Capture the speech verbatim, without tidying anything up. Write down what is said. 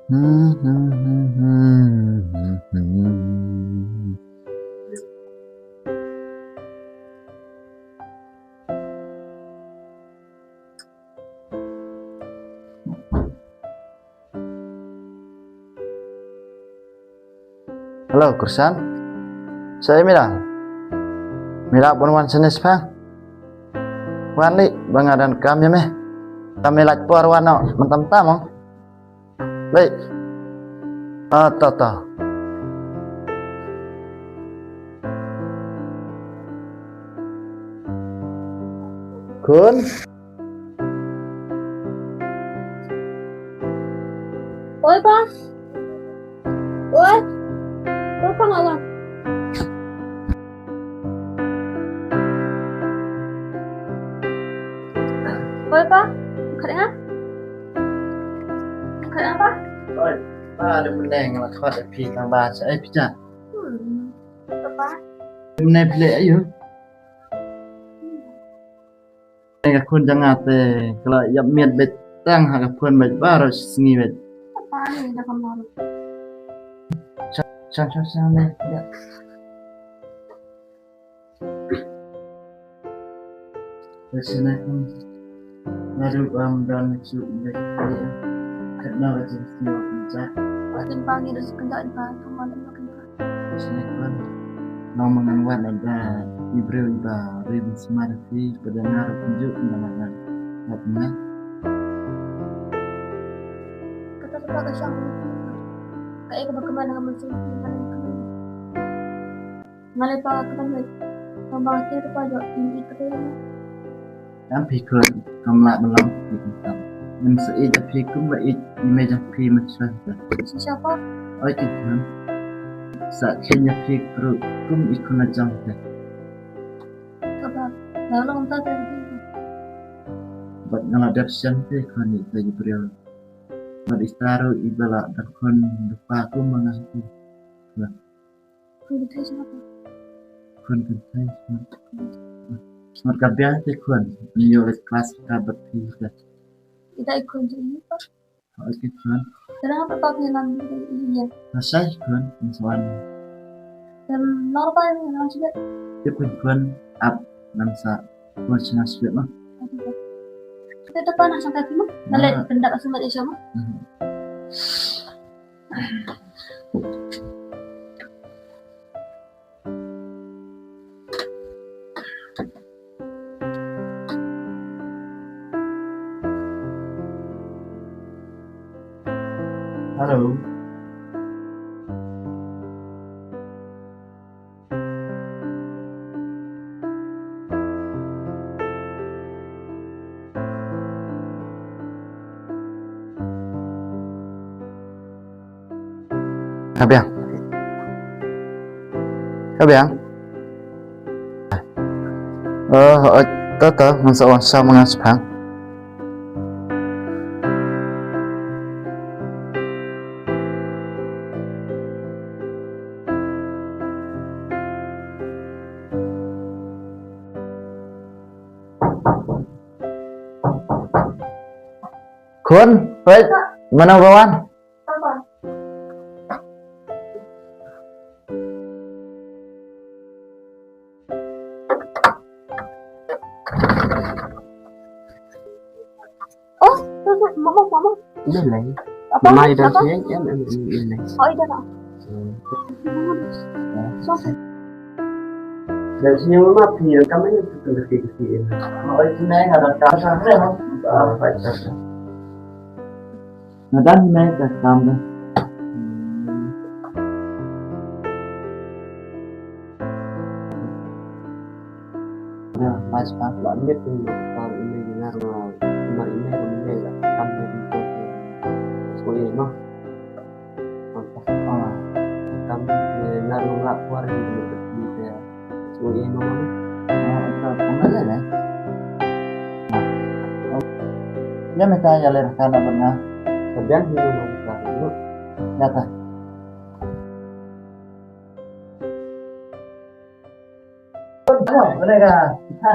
Hello, Kursan. Sa ïa me dang. Me lah ban wan shane shipang. Wan lei, ba nga don kam ïa me. Tang me lait por wan noh mynta mynta mo. Lei. Ah, to to. Khun. Oi, Pa. Oi. Oi, Pa, nga wan. Oi, Pa. Khat nga. Khat nga, Pa. Oi, Pa, da mynne nga la khot ïa phi tang ba sa ai phi ta. Hmm. Pa. Da mynne phi leh aïu? Ka khun jong nga te ka la ïap miet beit tang ha ka phone beit baroh shi sngi beit. Shang shang shang ne. Ka shisha ne khun. Nga ruh ngam don shuh beit. Katno ka jingsngewbha kynjah. Kynjah, kynjah, kynjah. Sngewbha. Nang ma ngan wad lada i briew iba rim sumar ïa phi, bad nga ruh kumjuh nga la ngan wad ïa me. Kata kata ka shong. Kaei kaba kmen ha ka mynsiem phi, nga la kmen. Nga leh ba kmen. Tang ba nga kyrpad ïa phi, kata ïa me. Em phi khun, kam lah ban long phi khun. Ngam sa ïeit ïa phi kumba ïeit ïa i mei jong phi mynshuwa. Shisha pa? Oi ki khun. Sa kheiñ ïa phi ruh kum i khun la jong phi. Kaba, la long ta ta. Bad nga la dep shen phi khun ïa i briew. Bad ita ruh iba la dep khun da pa kumba nga phi. Khun kynthei sha pa? Khun kynthei sha. Smat ka biang te khun. Nyo le klas ka bat ti ka. Ita i khun jong i pa? Oi ki khun. Tara pa pa phi lam i ya. Nasai khun, swan. Tem nor pa yang nang sibet. Te khun khun ap nang sa. Ko shngash bit ma. Te te pa na shangkai phi ma. Na leh pyndap asmat isha ma. Hello. Ka biang. Ka biang. Oh, oh, to to, ngan sa wan sa ma nga shipang. Khun, wei, mano ba wan? Oh, mama, mama. Ina lei. Apa? Mama ida apa? Sini, em, em, em, ina lei. Oh, ida na. Hmm. So. Dari sini mama phi, kami yang tu kena pergi ke sini. Oh, sini ada kasa, ya. Ah, baik, kasa. Nga dang hynne ka kam ka. Ïa, pas pa ba miet tu ka kam ine ïa nga ruh, mar ine ruh ine ka kam ine ruh. Sngewbha ïa nga. Kam ine ïa nga ruh nga por ïa nga. Ui, ui, mama. Ah, ito, kung lei lei. Ïa me ta ïa lei raka na bad nga. Ka biang hi mama ka. Ïa ta. Ito, boleh ka? Ha.